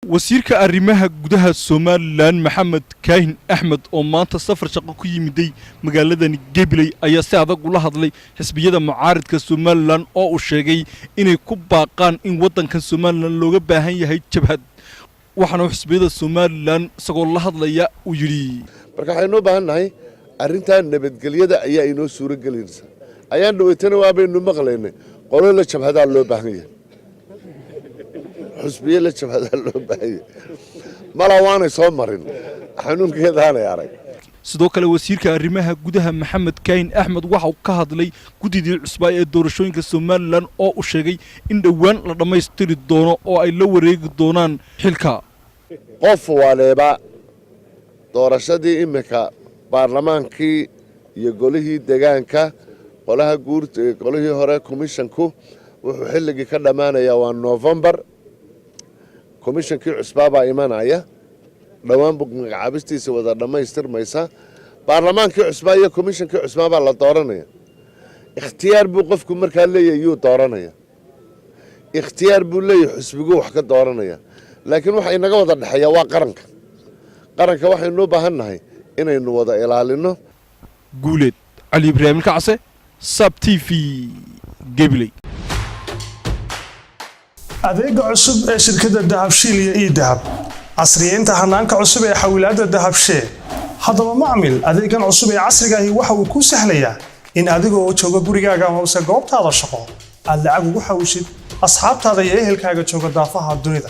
Wasiirka arrimaha gudaha Somaliland, Maxamed Kaahin Axmed, oo maanta safar shaqo ku yimiday magaaladani Gabiley, ayaa si adag ula hadlay xisbiyada mucaaridka Somaliland, oo uu sheegay inay ku baaqaan in waddankan Somaliland looga baahan yahay jabhad. Waxaana xisbiyada Somaliland isagoo la hadlaya uu yidhi: Marka waxaynu u baahan nahay arrintaa nabadgelyada ayaa inoo suuro gelinaysa. Ayaan dhaweytana waabaynu maqlaynay qolo la jabhadaa loo baahan yahay, xusbiye la jabhadaa loo baahan yahay. Malaa waanay soo marin xanuunkeedaanay arag. Sidoo kale, wasiirka arrimaha gudaha Maxamed Kaahin Axmed waxa uu ka hadlay guddidii cusbaa ee doorashooyinka Somaliland, oo uu sheegay in dhowaan la dhammaystiri doono oo ay la wareegi doonaan xilka. Qof waliba doorashadii iminka baarlamaankii iyo golihii degaanka, qolaha guur, golihii hore, komishanku wuxuu xilligii ka dhammaanayaa waa Novembar. Komishankii cusbaabaa imanaya dhowaan buu magacaabistiisa wada dhammaystirmaysa. Baarlamaankii cusbaa iyo komishankii cusbaa baa la dooranaya. Ikhtiyaar buu qofku markaa leeyahay, yuu dooranaya. Ikhtiyaar buu leeyahay, xusbiguu wax ka dooranaya. Laakiin waxa inaga wada dhexeeya waa qaranka. Qaranka waxaynu u baahan nahay inaynu wada ilaalinno. Guuleed Cali Ibraahim Kacse, Sab TV, Gabiley. Adeega cusub ee shirkadda Dahabshiil iyo eDahab, casriyeynta hanaanka cusub ee xawilaadda Dahabshee. Haddaba macmil, adeegan cusub ee casriga ahi waxa uu kuu sahlayaa in adigoo jooga gurigaaga amase goobtaada shaqo aad lacag ugu xawishid asxaabtaada iyo ehelkaaga jooga daafaha dunida.